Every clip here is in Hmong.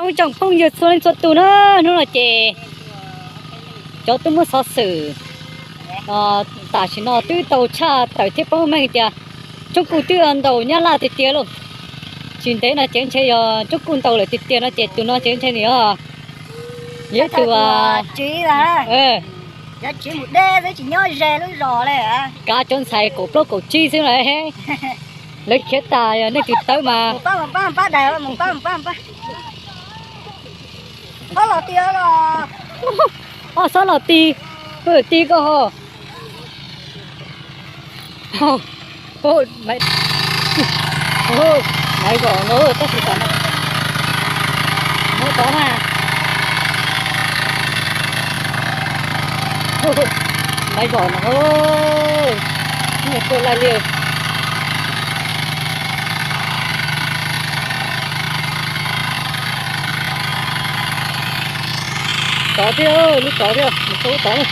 Ib tsoom phooj ywg txhua leej txhua tus na, hnub no ces cov tub muab xov xwm tam sim no twb tau tshaj tawm thiab paub meej tias Toob Kuj twb ntaus Nyab Laj tiag tiag lauj. Tsis ntev no ces ntshe yog Toob Kuj ntaus lawm tiag tiag no ces tus no ces ntshe nws yog ib tug kav cov ntxhais kaum plaub kaum tsib xwb na. Lawv khiav tas yog nej tus tawb mas. Ob xob los ti, ti koj ho. Maiv zom no tab sis tam no, muab tod na. Maiv zom no, kuj laij li. Tod thiab, lub tod thiab, mus tau lub tod na.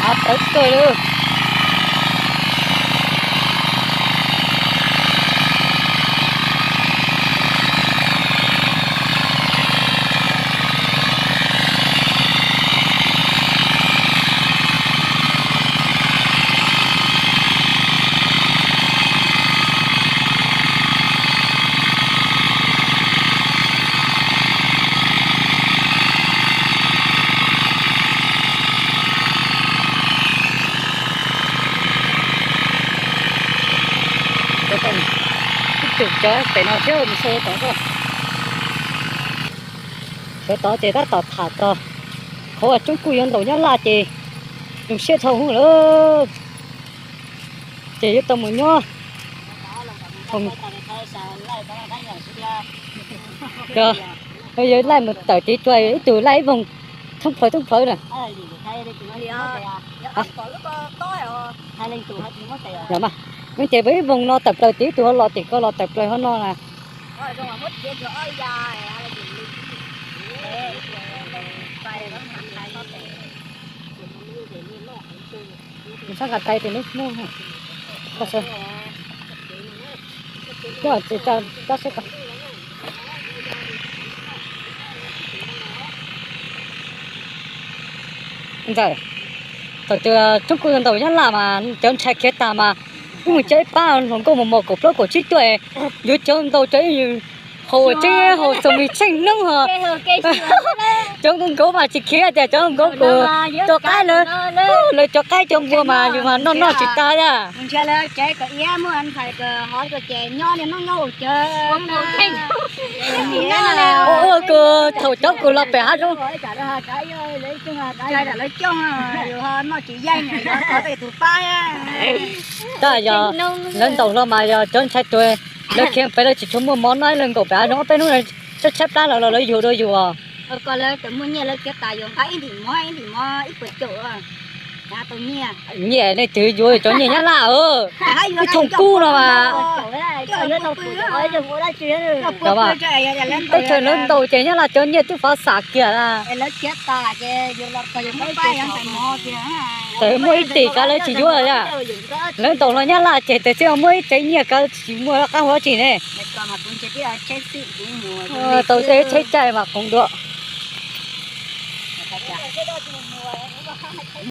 Av tawv kawg li. Ib tug cov pem no thiab mus sawv tod, sawv tod ces tab tom tham txog qhov uas Toob Kuj yuav ntaus Nyab Laj ces zoo siab dhau hwv lawm. Ces yuav tau mus nyob, yog laij mus tawm tid tuaj ib tug laij ib voog thoob plhawv thoob plhawv na. Ces ib voog no tawm plaws tid, ib tug ho los tim ko los tawm plaws ho no na. Sab nqa tais tes neb muaj, ntxawm, thaum twg Toob Kuj ntaus Nyab Laj mas cov ntxhais khiav tas mas wb mus coj ib pab hluas nkauj mos mos kaum plaub kaum tsib tuaj, yuav cov ntaus cov haus tseeb haus txog me tsheej noob ho. Cov nkauj nkauj mas tsis khiav tias cov nkauj nkauj, cov qaib lawv, lawv cov qaib cov npua mas yus mas noj noj tsis tag tiag. Ua kuv thaum cov kuv los pem hav zoov, tab yog lawv ntaus hlo mas yog cov ntxhais tuag, lawv khiav pem lawv tsis tshua muaj mov noj, lawv nkaum pem hav zoov ob peb hnub tshaib tshaib plab los lawv yuav rau yus os. Nyiaj nej twv yuav cov nyiaj Nyab Laj, ib thooj kub no mas. Teb chaws lawv ntaus ces Nyab Laj cov nyiaj twb fav xam kiag na. Txawm muaj ib tim kav lawv tsis yuav, lawv ntaus hlo Nyab Laj ces txawm txij muaj ib tsev nyiaj kav tsis muaj qab hau dab tsi ne. Tau txij tsheb caij mas khoov dua.